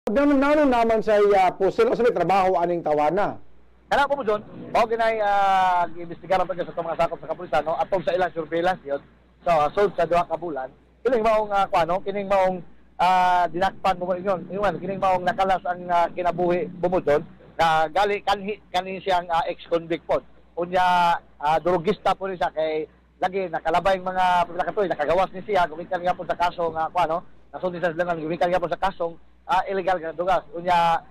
Ganun naman sa pusil o sa may trabaho aning tawana. Kana po mo John, mao ginay giimbestigaran pa gyud sa atong mga sakop sa kapulisan, no, atong sa ilang surveillance yun. So sud sa 2 ka bulan, kining maong kuano, kining maong dinakpan mo ingon, ingon kining maong nakalas ang kinabuhi bumudon na gali kanhi kani siyang ex-convict pod. Unya drogista po ni siya kay lagi nakalabay ang mga pila ka tuig nakagawas ni siya gumikan nga po sa kaso nga kuano, nasud ni sa silangan gumikan nga po sa kasong illegal nga drugas. Unya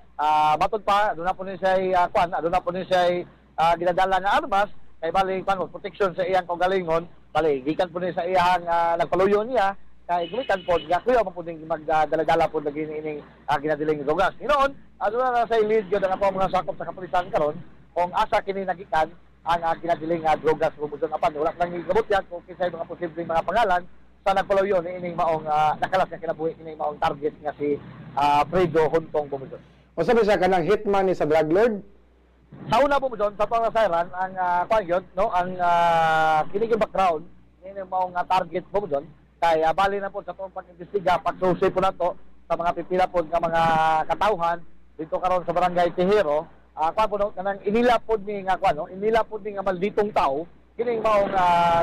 matod pa aduna po ni siya kuan, aduna po ni siya ginadala nga armas kay bali kuan protection sa iyang kaugalingon, bali gikan po ni sa iyang nagpaluyo niya kay gumikan po nga kuya man po ning magdala-dala po lagi ining ginadiling drugas. Hinoon aduna na sa lead gyud ang ato mga sakop sa kapulisan karon kung asa kini nagikan ang ginadiling drogas bumudon, apan wala lang gigabot yan kung kinsay mga posibleng mga pangalan sa nagpaluyo ni ining maong nakalas nga kinabuhi ining maong target nga si Fredo Huntong bumudon. O sabi siya kanang hitman ni sa drug lord? Sa una bumudon sa pangasayran ang kuan yun, no, ang kini yung background ini maong target bumudon kay bali na po sa atong pag-imbestiga, pagsusi po nato sa mga pipila po nga mga katawhan dito karon sa Barangay Tejero, kuan po no, kanang inila pod ni nga kuan, no, inila pod ni nga malditong tao kining maong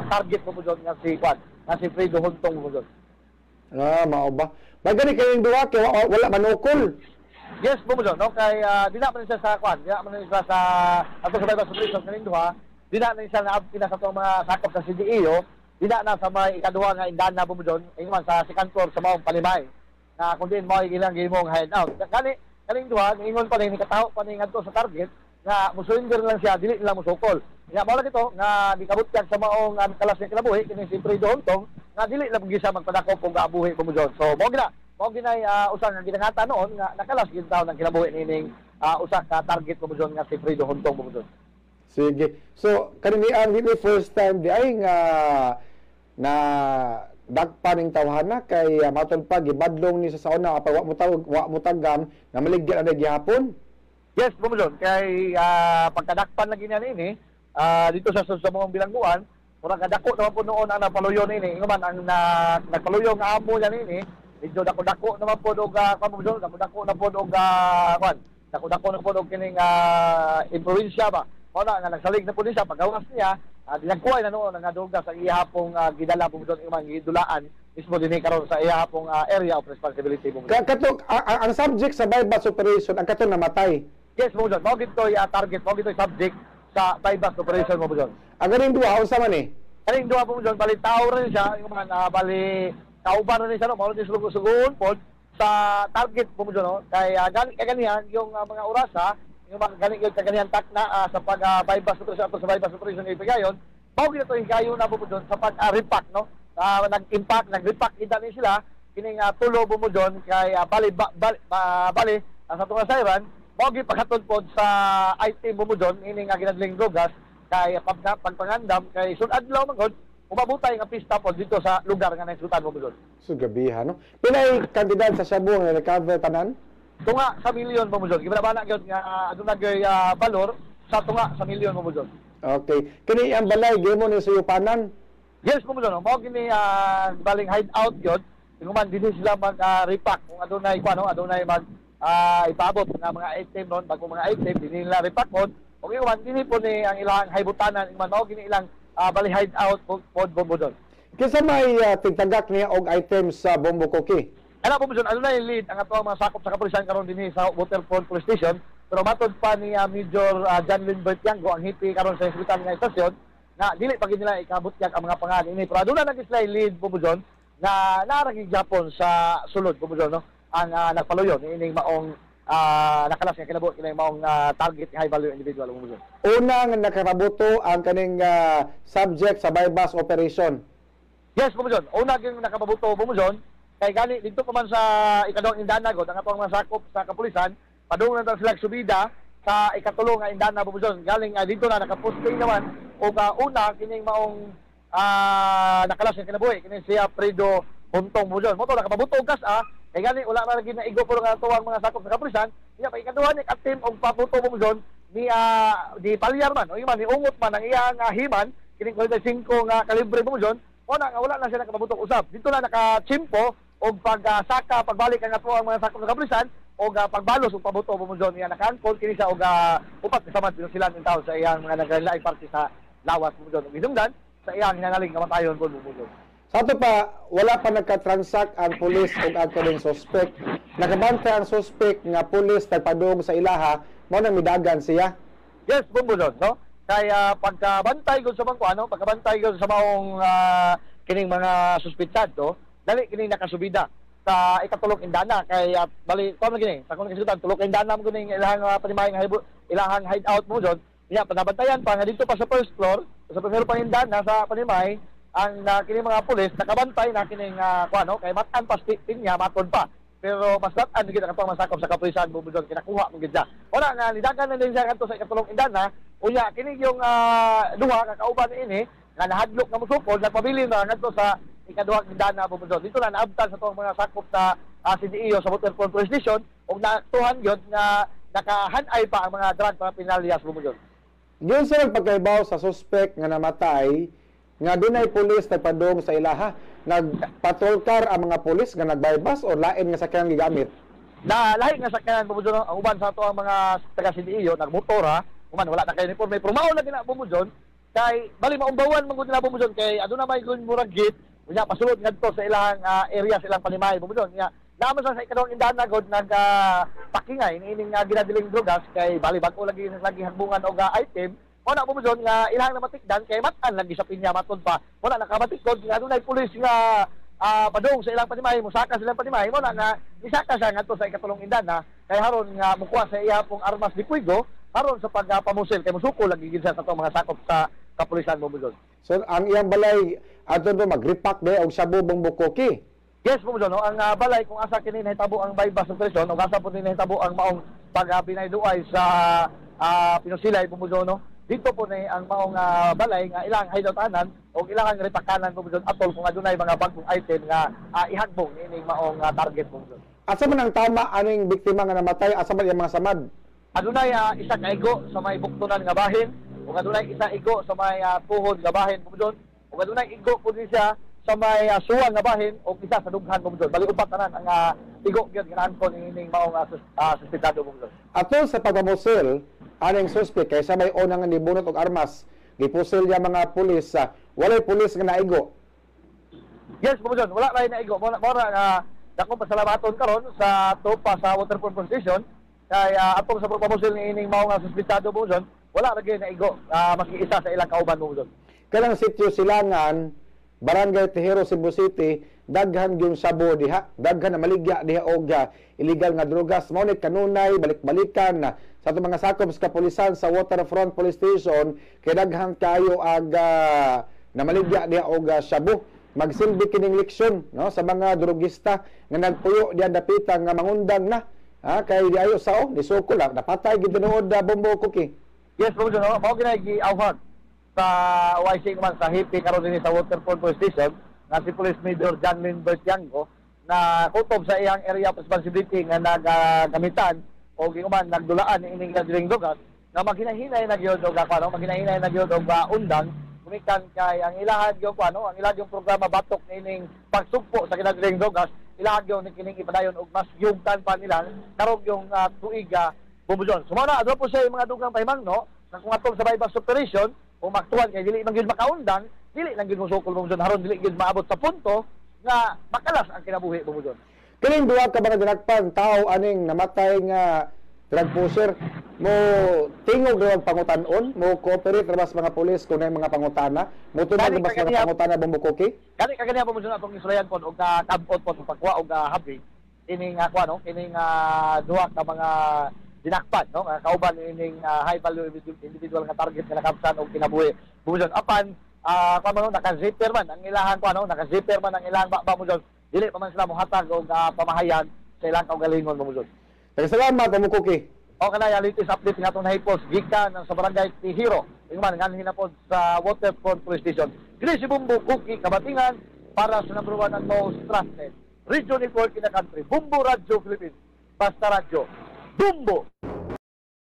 target bumudon nga si kuan nga si Fredo Huntong bumudon. Ah, mao ba? Bagani kayong duha kay wala manukol. Yes, bumudon, no, kay dina man siya sa kuan, dina man siya sa ato sa bypass operation kaning duha, dina na siya naabti na sa atong mga sakop sa CDEO, dina na sa may ikaduha nga indana bumudon, ingon sa second floor sa maong Palimay. Na kung diin mao ilang gihimong hideout. Kani kaning duha ingon pa ni kataho pa ni ngadto sa target nga musurrender lang siya, dili nila musukol. Nga mao lang ito nga gikabutyag sa maong kalas nga kinabuhi kining si Fredo Huntong nga dili lang gyud siya magpadakop kung gaabuhi bumudon. So mao ginay usa nga ginangata noon nga nakalas gyud taon ang kinabuhi nining usa ka target bumudon nga si Fredo Huntong bumudon. Sige. So kaninian dili first time di ay nga na dagpa ning tawhana kay matod pa gibadlong ni sa sauna apay wa mo tawag wa mo tagam na maligyan ana gihapon. Yes, bumudon kay pagkadakpan lagi niya niini dito sa sa maong bilangguan, murag kadako naman po noon ang napaluyo niini. Ingon man ang nagpaluyo nga amo niya niini, medyo dako-dako naman po og kuan bumudon, dako-dako na po og kuan, dako-dako na po og kining impluwensya ba. Mao na nga nagsalig na po ni siya pagawas niya, dinagkuhay na noon ang droga sa iyahapong gidala bumudon, ingon man gidulaan mismo dinhi karon sa iyahapong area of responsibility bumudon. Kato ang subject sa bypass operation ang kato namatay. Yes, bumudon. Mao gitoy target, mao gitoy subject sa bypass operation bumudon. Ang ganing duha unsa man ni? Kaning duha bumudon, bali tao rin siya, yung mga bali kauban rin siya, no, mao rin suguon pod sa target bumudon, no. Kay gani kaganihan yung mga orasa, yung mga gani yung kaganihan takna sa pag bypass operation ato sa bypass operation ng Ipigayon, mao gid to higayon na bumudon sa pag repack, no. Nag-impact, nag-repack ida ni sila kining tulo bumudon kay bali ba, bali, bali ang sa tunga sayran mao gyud paghatod pod sa item bumudon ining ginadling drogas kay pagpangandam kay sud adlaw man gud umabutay nga pista pod dito sa lugar nga naisutan bumudon. So gabiha, no. Pilay kantidad sa shabu nga recover tanan? Tunga sa milyon bumudon. Gibana gyud nga aduna gyud balor sa tunga sa milyon bumudon. Okay. Kini ang balay gimo ni suyupanan? Yes, bumudon. Mao gini baling hideout gyud. Ingon dinhi sila mag repack kung adunay kuno, adunay mag ipaabot nga mga item noon, bago mga item dinhi nila repack pod. Ug ingon dinhi po ni ang ilang haybutanan, ingon mao gini ilang bali hideout pod bumudon. Kinsa may tigtagak niya og items sa Bombo Cookie? Ana bumudon, adunay lead ang ato mga sakop sa kapulisan karon dinhi sa Waterfront Police Station, pero matod pa ni Major John Lindbert Yango ang hipi karon sa hospital nga istasyon nga dili pa gid nila ikabutyag ang mga pangalan ini, pero aduna na sila lead bumudon nga naaragi gyapon sa sulod bumudon, no, ang nagpaluyo niining maong nakalas nga kinabuhi kining maong target high value individual bumudon. Una nga nakapabuto ang kaning subject sa bypass operation. Yes, bumudon. Una gyud nakapabuto bumudon kay gani didto pa man sa ikaduhang indana god ang atong mga sakop sa kapulisan padung na sila subida sa ikatulo nga indana bumudon. Galing dito na nakaposting naman og una kining maong nakalas nga kinabuhi kining siya Fredo Huntong bumudon. Mo to nakapabuto og kas kay gani wala man lagi naigo po nga tuwang mga sakop sa kapulisan. Niya pa ikaduha ni katim og paputo bumudon ni di palyar man o man ni ungot man ang iyang himan kining 45 nga kalibre bumudon. O na nga wala na siya nakapabuto usab. Dito na nakachimpo og pagsaka pagbalik ang ato ang mga sakop sa kapulisan. og pagbalos ug pabuto, Bombo John. Iya nakaangkon kini siya og upat ka samad pinusilan in taon sa iyang mga naglaing parte sa lawas, Bombo John, ug hinungdan sa iyang hinanaling kamatayon po, Bombo John. Sa ato pa, wala pa nagka-transact ang pulis ug ang kaning suspect. Nakabantay ang suspect nga pulis nagpadung sa ilaha, mao nang midagan siya. Yes, Bombo John, no? Kaya pagkabantay gud sa bangko, ano, pagkabantay gud sa maong kining mga suspetsado, dali kining nakasubida sa ikatulong indana kay bali kuan man gini, sa kung nakasutan tulok indana mo kining ilahang panimayng ilahang hideout mo John. Nya panabantayan pa nga dito pa sa first floor, sa primero pang indana sa panimay ang kining mga pulis nakabantay na kining kuan, no, kay matan pa pinya maton pa. Pero mas datan gid ang katong masakop sa kapulisan, Bombo John, kinakuha mo gid siya. Wala nga nidagan na din siya kadto sa ikatulong indana. Unya kini yung duha ka kauban niini nga nahadlok nga mosukol, nagpabilin na ngadto sa ikaduhang indana, Bombo John. Dito na naabtan sa tuong mga sakop sa CDEO sa Waterfront Police Station ug naaktuhan gyud nga nakahanay pa ang mga drug paraphernalia, Bombo John. Yun sa pagkaibaw sa suspect nga namatay nga dunay pulis nagpadung sa ilaha, nagpatrol car ang mga pulis nga nagbaybas o lain nga sakyan gigamit? Na lahi nga sakyanan, Bombo John. Ang uban sa ato ang mga taga CDEO nagmotor ha, human wala na kay uniforme pero mao na gina, Bombo John, kay bali maumbawan man gud nila, Bombo John, kay aduna may gun murag gate unya pasulod ngadto sa ilang area sa ilang panimay, Bombo John. Nya naman sa ikaduhang indana gud nag pakingay niining ginadiling drogas kay bali bag-o lagi lagi hagbungan og item. Mao na, Bombo John, nga ilang namatikdan kay mat-an lagi sa pinya matud pa. Wala nakamatikod nga adunay pulis nga padung sa ilang panimay, musaka sa ilang panimay. Mao na nga misaka siya ngadto sa ikatulong indana kay haron nga mukuha sa iya pong armas de fuego haron sa pagpamusil kay musuko lagi gid siya sa atong mga sakop sa kapulisan, Bombo John. So ang iyang balay adto do mag-repack de og shabu, Bombo Cookie. Yes, Bombo John, no? Ang balay kung asa kini nahitabo ang bypass operation o asa po ni nahitabo ang maong pag-binayduay sa pinusilay, Bombo John, no? Dito po ni ang maong balay nga ilang hideoutanan o ilang repakanan, Bombo John, atol kung adunay mga bagong item nga ihagbong niining maong target, Bombo John. Asa man ang tama aning biktima nga namatay? Asa man iyang mga samad? Adunay isa ka igo sa may buktunan nga bahin ug adunay isa igo sa may tuhod nga bahin, Bombo John, ug adunay igo pud ni siya sa may suwang nga bahin ug isa sa dughan, Bombo John. Bali upat tanan ang igo gyud nga naangkon niining maong suspetado, Bombo John. Atol sa pagpamusil aning suspect kay sa may unang nga nibunot og armas, gipusil niya mga pulis, walay pulis nga naigo? Yes, Bombo John, wala ray naigo. Mora nga dakong pasalamaton karon sa tropa sa Waterfront Police Station kay atong sa pagpamusil niining maong suspetado, Bombo John, wala ra gyud naigo maski isa sa ilang kauban, Bombo John. Kanang sitio Silangan, Barangay Tejero, Cebu City, daghan gyud sabo diha, daghan na maligya diha og illegal nga drogas. Mao ni kanunay balik-balikan na sa atong mga sakop sa kapulisan sa Waterfront Police Station kay daghan kayo ag namaligya diha og shabu. Magsilbi kining leksyon, no, sa mga drogista nga nagpuyo diha dapita nga mangundang na. Ha, kay di ayo sao, nisukol lang, napatay gid tinuod, Bombo Cookie. Yes, Bombo John, no? Mao ginay giawhag sa OIC man sa HIPI karon dinhi sa Waterfront Police Station nga si Police Major John Lindbert Yango na kutob sa iyang area of responsibility nga nagagamitan o giuman nagdulaan ining nagdiling drogas nga maghinahinay na gyud og ano, maghinahinay na gyud og undang gumikan kay ang ilahan gyud ano, ang ilahan yung programa batok niining pagsugpo sa kinadiling drogas, ilahan gyud ni kining ipadayon og mas yugtan pa nila karong yung tuig, Bombo John. So mao na adto po siya yung mga dugang pahimangno na kung atol sa bypass operation kung maktuan kay dili man gyud makaundang, dili lang gyud mosukol, Bombo John, haron dili gyud maabot sa punto nga makalas ang kinabuhi, Bombo John. Kining duha ka mga dinakpan, tao aning namatay nga drug pusher, mo tingog ra og pangutan-on, mo cooperate ra ba sa mga pulis kung naay mga pangutana? Mo tubag Kani ra ba sa mga pangutana, Bombo Cookie? Kani kaganiha, Bombo John, atong isurayan pod og kabot pod pagkuha og habig ining kuha no, kining duha ka mga dinakpan, no, nga kauban ining high value individual nga target nga nakabsan og kinabuhi, Bombo John. Apan kuha man no, naka-zipper man ang ilahang kuha no, naka-zipper man ang ilahang baba, Bombo John, dili pa man sila mohatag og pamahayag sa ilang kaugalingon, Bombo John. Salamat, Bombo Cookie. O kanay latest update nga atong nahipos gikan sa Barangay Tejero. Ingon nganhi na pod sa Waterfront Police Station. Dili si Bombo Cookie Kabatingan para sa number one and most trusted radio network in the country, Bombo Radyo Philippines. Basta Radyo. Bombo!